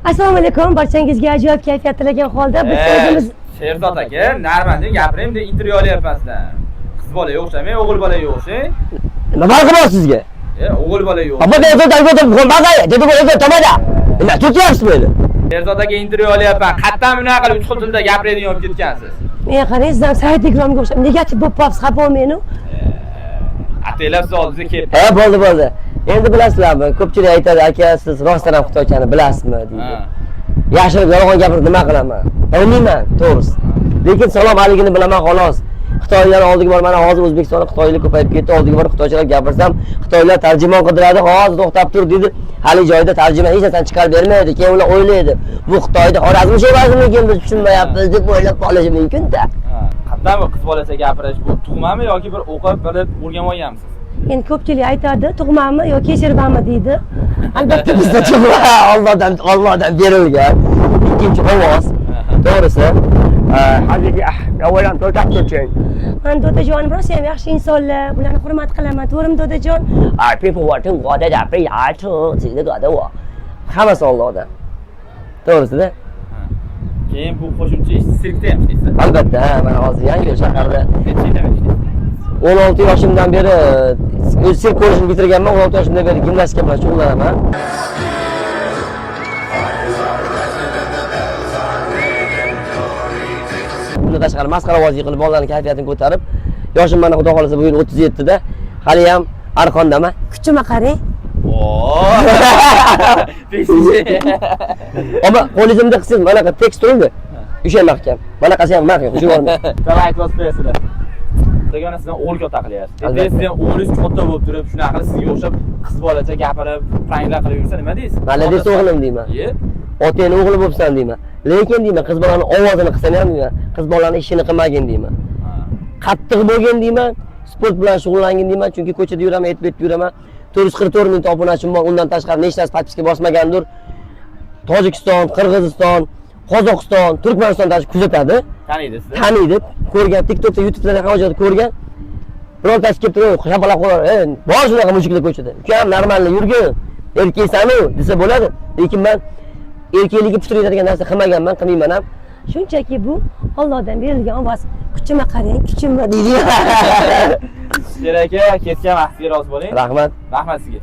Assalomu alaykum, barchangizga ajoyib kayfiyat tilagan holda biz o'zimiz Sherzod aka, нормально gapiring, deb intervyu olyapman sizdan. Qiz bolaga o'xshamang, o'g'il bolaga o'xshang. Nima farqi bor sizga? O'g'il bolaga o'xshang. Baba dedi dedi. Nima turtyapsiz meni? Sherzod aka, intervyu olyapman. Qattan bunaqa qilib uch xil tilda gapiradigan bo'lib ketgansiz. Men qarang, sizdan Said Ikromga o'xshab negativ bo'lib qolibsiz, xafa bo'lmang. Ataylab siz oldingizga kelib. Ha, bo'ldi, bo'ldi. Endi bilasizlarmi, ko'pchilik aytadi, aka, siz rostdan ham xitoychani bilasizmi deydi. Yashirib yolg'on gapirib nima qilaman? Bilmayman, to'g'risi. Lekin salom aligini bilaman xolos. Xitoylar oldiga borib, mana hozir O'zbekistonda xitoylar ko'payib ketdi, oldiga borib xitoychalar gapirsam, xitoylar tarjimon qidiradi, hozir to'xtab tur deydi. Hali joyida tarjima hech narsani chiqarib bermaydi. Keyin ular o'ylaydi, bu Xitoyda Xorazm shevasimikin, biz tushunmayapmiz deb o'ylab qolishi mumkin-da. Qattan bu qiz bolacha gapirish bu tug'mami yoki bir o'qib bilib o'rganib olganmisiz? Endi ko'pchilik aytadi, tug'mami yo kechirmami deydi. Albatta bizda tug'ma Allohdan berilgan ikkinchi ovoz. To'g'risi, avvalam to'xtab tursin. Man dodajonim rosa ham yaxshi insonlar, ularni hurmat qilaman. To'g'rimi, dodajon? Hammasi Allohdan. To'g'risida? Keyin bu qo'shimcha ish sirkda ham ishlaysiz. Albatta, ha, mana hozir Yangiyo'l shaharida Necha yildan beri ishlaysiz? 16 yoshimdan beri o'z sirk kollejini bitirganman, 16 yoshimdan beri gimnastika bilan shug'ullanaman. Bundan tashqari masxaravozlik qilib bolalarning kayfiyatini ko'tarib, yoshim mana xudo xolasa bu yil 37 da, hali ham arqondaman. Kuchima qarang. Ammo qo'lingizda qilsangiz manaqa tekst turibdi. O'sha mahkam. Manaqasi ham mahkam, qo'shib yubormang. Давай qo'yasizlar. Degani sizdan o'g'il katta qilyapsiz. Albatta. Endi sizdan o'g'lingiz katta bo'lib turib, shunaqa qilib sizga o'xshab qiz bolacha gapirib, pranklar qilib yursa nima deysiz? Молодец o'g'lim deyman. Ye. Otangni o'g'li bo'libsan deyman. Lekin deyman, qiz bolani ovozini qilsang ham deyman, qiz bolani ishini qilmagin deyman. Qattiq bo'lgin deyman, sport bilan shug'ullangin deyman, chunki ko'chada yuraman, etib yuraman. 444 mingta obunachim bor, undan tashqari nechtasi podpiska bosmagandir. Tojikiston, Qirg'iziston, Qozog'iston, Turkmaniston tashqari kuzatadi. Taniydi sizni. Taniydi, ko'rgan, TikTokda, YouTube'da hamma joyda ko'rgan. Birontasi kelib turib, shapaloq qo'yar, bor shunaqa mushuklar ko'chada. Ukam, normalni yurgin, erkaksan-u desa bo'ladi. Lekin men erkaklikka putur yetadigan narsa qilmaganman, qilmayman ham. Shunchaki bu Allohdan berilgan ovoz. Kuchima qarang, kuchima Deydi. Sher aka, ketgan vaqtingizga rozi bo'ling. Rahmat. Rahmat sizga.